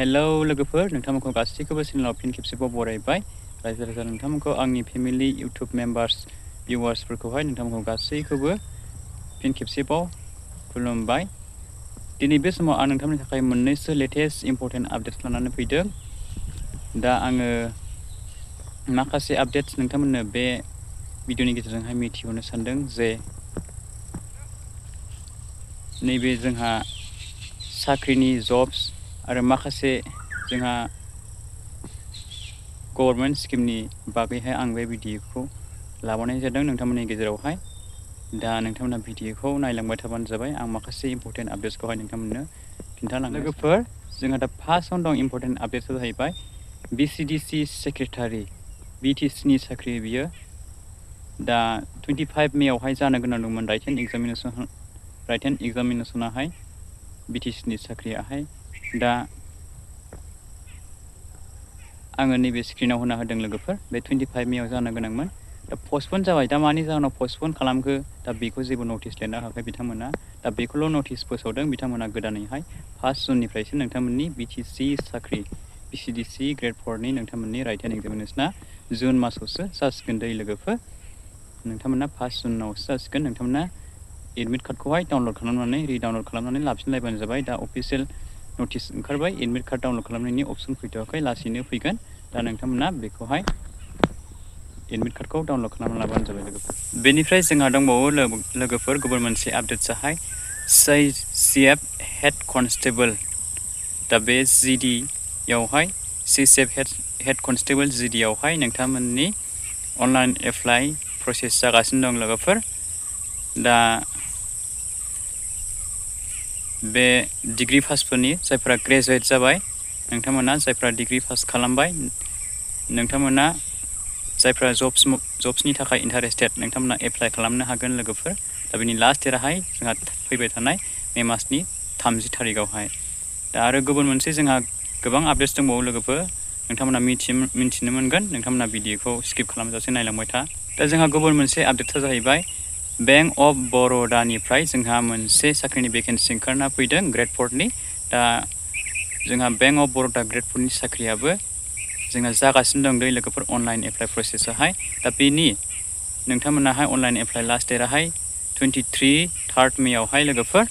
hello लोगोफोर नोंथांमोनखौ गासैखौबो चेनेलाव फिन खेबसेबाव बरायबाय रायजो राजा नोंथांमोनखौ आंनि फेमिलि इउटुब मेम्बार्स भिउवार्सफोरखौहाय नोंथांमोनखौ गासैखौबो फिन खेबसेबाव खुलुमबाय दिनै बे समाव आं नोंथांमोननि थाखाय मोननैसो लेटेस्ट इम्पर्टेन्ट आपडेट्स लानानै फैदों दा आङो माखासे आपडेट्स नोंथांमोननो बे भिडिअनि गेजेरजोंहाय मिथिहोनो सानदों जे नैबे जोंहा साख्रिनि जब्स आरो माखासे जोंहा गभर्नमेन्ट स्किमनि बागैहाय आं बे भिडिअखौ लाबोनाय जादों नोंथांमोननि गेजेरावहाय दा नोंथांमोना भिडिअखौ नायलांबाय थाबानो जाबाय आं माखासे इम्पर्टेन्ट आपडेट्सखौहाय नोंथांमोननो खिन्थालांनो लोगोफोर जोंहा दा फार्स्टआवनो दं इम्पर्टेन्ट आपडेट्सआ जाहैबाय BCDC सेक्रेटारि BTCनि साख्रि बियो दा 25 मेआवहाय जानो गोनां दंमोन राइटेन एग्जामिनेसनाहाय BTCनि साख्रियाहाय दा आङो नैबे स्क्रिनाव होना होदों लोगोफोर बे 25 मेआव जानो गोनांमोन दा पस्टपन जाबाय दा मानि जाहोनाव पस्टपन खालामखो दा बेखौ जेबो नटिस लिरनो हायाखै बिथांमोना दा बेखौल' नटिस फोसावदों बिथांमोना गोदानैहाय 1 जुननिफ्रायसो नोंथांमोननि BTC साख्रि BCDC ग्रेड 4नि नोंथांमोननि राइटेन एग्जामिनेसना जुन मासावसो जासिगोन दै लोगोफोर नोंथांमोना 1 जुनावसो जासिगोन नोंथांमोना एडमिट कार्डखौहाय डाउनलड खालामनानै रिडाउनलड खालामनानै लाफिनलायबानो जाबाय दा अफिसियेल नटिस ओंखारबाय एडमिट कार्ड डाउनलड खालामनायनि अपसन फैथ'वाखै लासैनो फैगोन दा नोंथांमोना बेखौहाय एडमिट कार्डखौ डाउनलड खालामना लाबानो जाबाय लोगोफोर बेनिफ्राय जोंहा दंबावो लोगोफोर गुबुन मोनसे आपडेटसाहाय CF हेड कनस्टेबल दा बे GDयावहाय CF हेड कनस्टेबल GDयावहाय नोंथांमोननि अनलाइन एप्लाइ प्रसेस जागासिनो दं लोगोफोर दा बे डिग्री पासफोरनि जायफोरा ग्रेजुवेट जाबाय नोंथांमोना जायफोरा डिग्री पास खालामबाय नोंथांमोना जायफोरा जब्सनि थाखाय इन्टारेस्टेड नोंथांमोना एप्लाइ खालामनो हागोन लोगोफोर दा बेनि लास्ट डेटआहाय जोंहा फैबाय थानाय मे मासनि 30 थारिखआवहाय दा आरो गुबुन मोनसे जोंहा गोबां आपडेट्स दंबावो लोगोफोर नोंथांमोना मिथिनो मोनगोन नोंथांमोना भिडिअखौ स्किप खालामजासे नायलांबाय था दा जोंहा गुबुन मोनसे आपडेटआ जाहैबाय बैंक अफ बर'दानिफ्राय जोंहा मोनसे साख्रिनि भेकेन्सि ओंखारना फैदों ग्रेड 4नि दा जोंहा बैंक अफ बर'दा ग्रेड 4नि साख्रियाबो जोंहा जागासिनो दं दै लोगोफोर अनलाइन एप्लाइ प्रसेसआहाय दा बेनि नोंथांमोनाहाय अनलाइन एप्लाइ लास्ट डेटआहाय 23 मेआवहाय लोगोफोर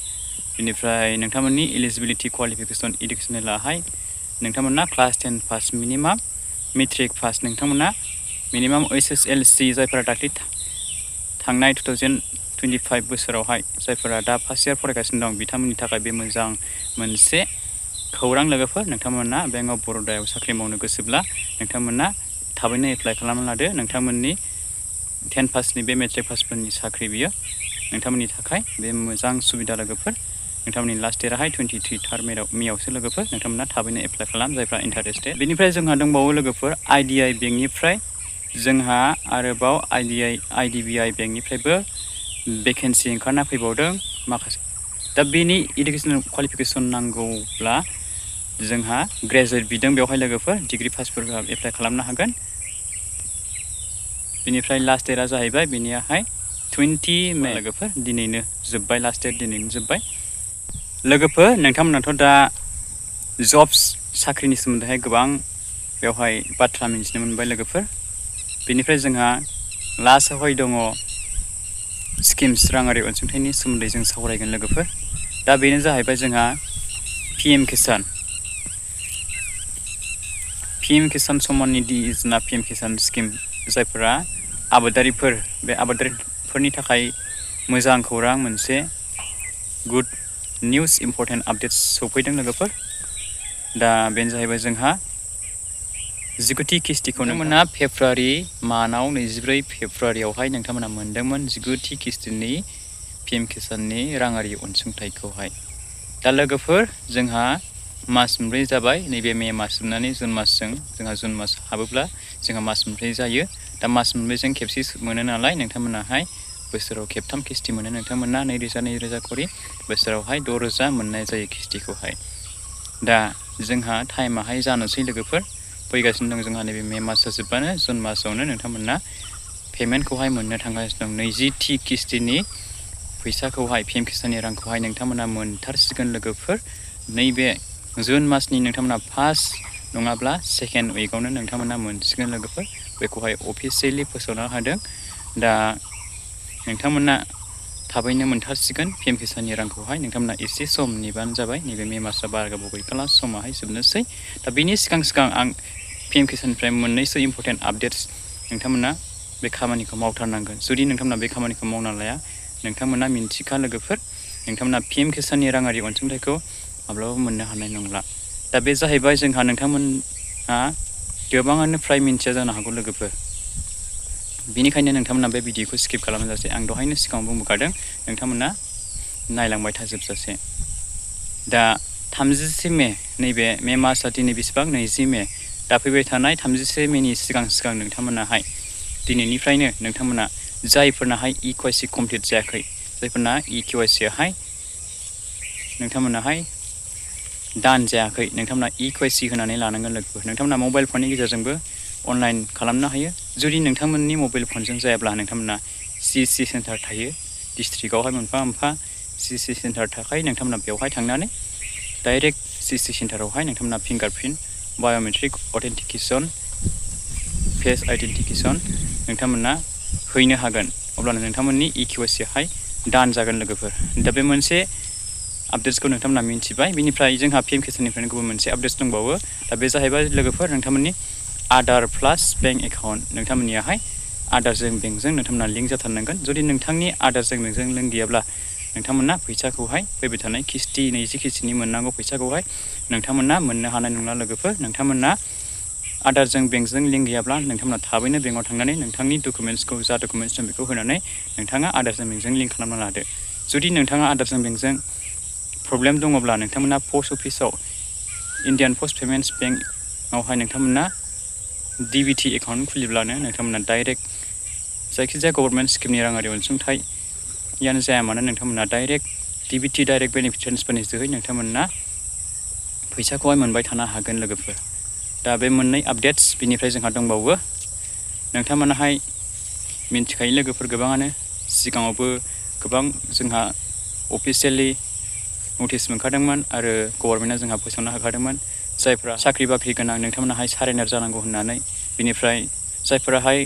बेनिफ्राय नोंथांमोननि एलिजिबिलिटि क्वालिफिकेसन इडुकेसनेलाहाय नोंथांमोना class 10 pass minimum matric pass नोंथांमोना मिनिमाम SSLC जायफोरा दाख्लै थांनाय 2025 बोसोरावहाय जायफोरा दा फार्स्ट इयार फरायगासिनो दं बिथांमोननि थाखाय बे मोजां मोनसे खौरां लोगोफोर नोंथांमोना बैंक अफ बर'दायाव साख्रि मावनो गोसोब्ला नोंथांमोना थाबैनो एप्लाइ खालामना लादो नोंथांमोननि 10 पासनि बे मेट्रिक पासफोरनि साख्रि बियो नोंथांमोननि थाखाय बे मोजां सुबिदा लोगोफोर नोंथांमोननि लास्ट डेटआहाय 23 मेआवसो लोगोफोर नोंथांमोना थाबैनो एप्लाइ खालाम जायफ्रा इन्टारेस्टेड बेनिफ्राय जोंहा दंबावो लोगोफोर IDI बेंकनिफ्राय जोंहा आरोबाव IDBI बेंकनिफ्रायबो भेकेन्सि ओंखारना फैबावदों माखासे दा बेनि इडुकेसनेल क्वालिफिकेसन नांगौब्ला जोंहा ग्रेजुवेट बिदों बेवहाय लोगोफोर डिग्री पासफोरखौ एप्लाइ खालामनो हागोन बेनिफ्राय लास्ट डेटआ जाहैबाय बेनियाहाय 20 मे लोगोफोर दिनैनो जोब्बाय लास्ट डेट दिनैनो जोब्बाय लोगोफोर नोंथांमोनाथ' दा जब्स साख्रिनि सोमोन्दैहाय गोबां बेवहाय बाथ्रा मिथिनो मोनबाय लोगोफोर बेनिफ्राय जोंहा लास्टआवहाय दङ स्किम्स राङारि अनसुंथाइनि सोमोन्दै जों सावरायगोन लोगोफोर दा बेनो जाहैबाय जोंहा PM किसान सम्मान निधि योजना PM किसान स्किम जायफोरा आबादारिफोर बे आबादारिफोरनि थाखाय मोजां खौरां मोनसे गुड निउज इम्पर्टेन्ट आपडेट्स सफैदों लोगोफोर दा बेनो जाहैबाय जोंहा 19थि किस्तिखौ नोंथांमोना फेब्रुवारि मानाव 24 फेब्रुवारियावहाय नोंथांमोना मोनदोंमोन 19थि किस्तिनि PM किसाननि राङारि अनसुंथाइखौहाय दा लोगोफोर जोंहा मास मोनब्रै जाबाय नैबे मे मास जोबनानै जुन मासजों जोंहा जुन मास हाबोब्ला जोंहा मास मोनब्रै जायो दा मास मोनब्रैजों खेबसे मोनो नालाय नोंथांमोनाहाय बोसोराव खेबथाम किस्ति मोनो नोंथांमोना 2000 खरि बोसोरावहाय 6000 मोननाय जायो किस्तिखौहाय दा जोंहा टाइमाहाय जानोसै लोगोफोर फैगासिनो दं जोंहा नैबे मे मास जोबबानो जुन मासावनो नोंथांमोना पेमेन्टखौहाय मोननो थांगासिनो दं 20थि किस्तिनि फैसाखौहाय PM किसाननि रांखौहाय नोंथांमोना मोनथारसिगोन लोगोफोर नैबे जुन मासनि नोंथांमोना फार्स्ट नङाब्ला सेकेन्ड उइकआवनो नोंथांमोना मोनसिगोन लोगोफोर बेखौहाय अफिसियेलि फोसावना होदों दा नोंथांमोना थाबैनो मोनथारसिगोन PM किसाननि रांखौहाय नोंथांमोना एसे सम नेबानो जाबाय नैबे मे मासआ बारा गोबाव गैखाला समाहाय जोबनोसै दा बेनि सिगां आं PM किसाननिफ्राय मोननैसो इम्परटेन्ट आपडेट्स नोंथांमोना बे खामानिखौ मावथारनांगोन जुदि नोंथांमोना बे खामानिखौ मावना लाया नोंथांमोना मिन्थिखा लोगोफोर नोंथांमोना PM किसाननि राङारि अनसुंथाइखौ माब्लाबा मोननो हानाय नंला दा बे जाहैबाय जोंहा नोंथांमोना गोबाङानो फ्राय मिन्थिया जानो हागौ लोगोफोर बेनिखायनो नोंथांमोना बे भिडिअखौ स्किप खालामजासे आं दहायनो सिगाङाव बुंबोखादों नोंथांमोना नायलांबाय थाजोबजासे दा 30 मे नैबे मे मासआ दिनै बेसेबां 20 मे दा फैबाय थानाय 31 मेनि सिगां नोंथांमोनाहाय दिनैनिफ्रायनो नोंथांमोना जायफोरनाहाय EKYC कमप्लिट जायाखै जायफोरना EKYC आवहाय नोंथांमोनाहाय दान जायाखै नोंथांमोना EKYC होनानै लानांगोन लोगोफोर नोंथांमोना मबाइल फननि गेजेरजोंबो अनलाइन खालामनो हायो जुदि नोंथांमोननि मबाइल फनजों जायाब्ला नोंथांमोना CC सेन्टार थायो डिस्ट्रिक्टआवहाय मोनफा CC सेन्टार थाखाय नोंथांमोना बेवहाय थांनानै डाइरेक्ट CC सेन्टारावहाय नोंथांमोना fingerprint biometric authentication face identification नोंथांमोना हैनो हागोन अब्लानो नोंथांमोननि EKYC आवहाय दान जागोन लोगोफोर दा बे मोनसे आपडेट्सखौ नोंथांमोना मिन्थिबाय बेनिफ्राय जोंहा PM किसाननिफ्रायनो गुबुन मोनसे आपडेट्स दंबावो दा बे जाहैबाय लोगोफोर नोंथांमोननि आधार प्लास बेंक एकाउन्ट नोंथांमोननियाहाय आधारजों बेंकजों नोंथांमोना लिंक जाथारनांगोन जुदि नोंथांनि आधारजों बेंकजों लिंक गैयाब्ला नोंथांमोना फैसाखौहाय फैबाय थानाय किस्ति 20 किस्तिनि मोननांगौ फैसाखौहाय नोंथांमोना मोननो हानाय नंला लोगोफोर नोंथांमोना आधारजों बेंकजों लिंक गैयाब्ला नोंथांमोना थाबैनो बेंकआव थांनानै नोंथांनि डकुमेन्ट्सखौ जा डकुमेन्ट्स दं बेखौ होनानै नोंथाङा आधारजों बेंकजों लिंक खालामना लादो जुदि नोंथाङा आधारजों बेंकजों प्रब्लेम दङब्ला नोंथांमोना पस्ट अफिसाव इण्डियान पोस्ट पेमेन्ट्स बेंकआवहाय नोंथांमोना DBT एकाउन्ट खुलिब्लानो नोंथांमोना डाइरेक्ट जायखिजाया गभर्नमेन्ट स्किमनि राङारि अनसुंथाइयानो जाया मानो नोंथांमोना डाइरेक्ट DBT डाइरेक्ट बेनिफिट ट्रेन्सफारनि जोहै नोंथांमोना फैसाखौहाय मोनबाय थानो हागोन लोगोफोर दा बे मोननै आपडेट्स बिनिफ्राय जोंहा दंबावो नोंथांमोनाहाय मिन्थिखायो लोगोफोर गोबाङानो सिगाङावबो गोबां जोंहा अफिसियेलि नटिस मोनखादोंमोन आरो गभर्नमेन्टआ जोंहा फोसावना होखादोंमोन जायफ्रा साख्रि बाख्रि गोनां नोंथांमोनाहाय सारेन्डार जानांगौ होननानै बिनिफ्राय जायफोराहाय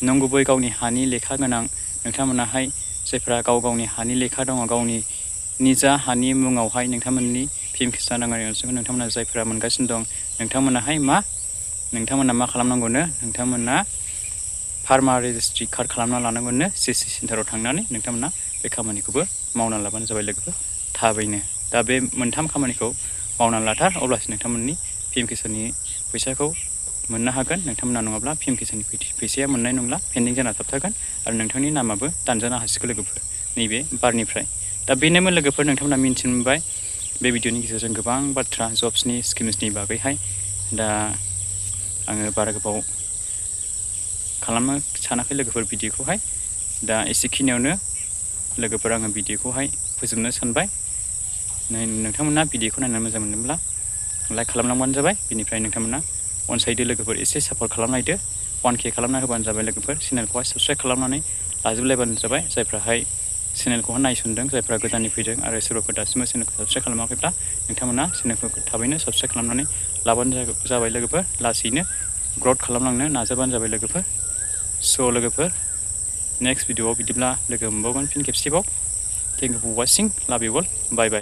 नंगुबै गावनि हानि लेखा गोनां नोंथांमोनाहाय जायफ्रा गावनि हानि लेखा दङ गावनि निजा हानि मुङावहाय नोंथांमोननि PM किसान राङारि अनसुंथाइखौ नोंथांमोना जायफ्रा मोनगासिनो दं नोंथांमोना मा खालामनांगौनो नोंथांमोना फार्मार रेजिस्ट्रि कार्ड खालामना लानांगौनो CC सेन्टाराव थांनानै नोंथांमोना बे खामानिखौबो मावना लाबानो जाबाय लोगोफोर थाबैनो दा बे मोनथाम खामानिखौ मावना लाथार अब्लासो नोंथांमोननि PM किसाननि फैसाखौ मोननो हागोन नोंथांमोना नङाब्ला PM किसाननि फैसाया मोननाय नंला पेन्डिं जाना थाबथागोन आरो नोंथांनि नामाबो दानजानो हासिगोन लोगोफोर नैबे बारनिफ्राय दा बेनोमोन लोगोफोर नोंथांमोना मिन्थिनो मोनबाय बे भिडिअनि गेजेरजों गोबां बाथ्रा जब्सनि स्किम्सनि बागैहाय दा आङो बारा गोबाव खालामनो सानाखै लोगोफोर भिडिअखौहाय दा एसेखिनियावनो लोगोफोर आङो भिडिअखौहाय फोजोबनो सानबाय नोंथांमोना भिडिअखौ नायनानै मोजां मोनदोंब्ला लाइक खालामलांबानो जाबाय बिनिफ्राय नोंथांमोना अनसायदो लोगोफोर एसे सापर्ट खालामलायदो 1K खालामना होबानो जाबाय लोगोफोर चेनेलखौहाय साबस्क्राइब खालामनानै लाजोबलायबानो जाबाय जायफ्राहाय चेनेलखौहाय नायसनदों जायफ्रा गोदाननि फैदों आरो सोरबाफोर दासिमबो चेनेलखौ साबस्क्राइब खालामाखैब्ला नोंथांमोना चेनेलखौ थाबैनो साबस्क्राइब खालामनानै लाबानो जाबाय लोगोफोर लासैनो ग्रथ खालामलांनो नाजाबानो जाबाय लोगोफोर स' लोगोफोर नेक्स्ट भिडिअआव बिदिब्ला लोगो मोनबावगोन फिन खेबसेबाव थेंक इउ फर वाचिं लाभ इउ अल बाय बाय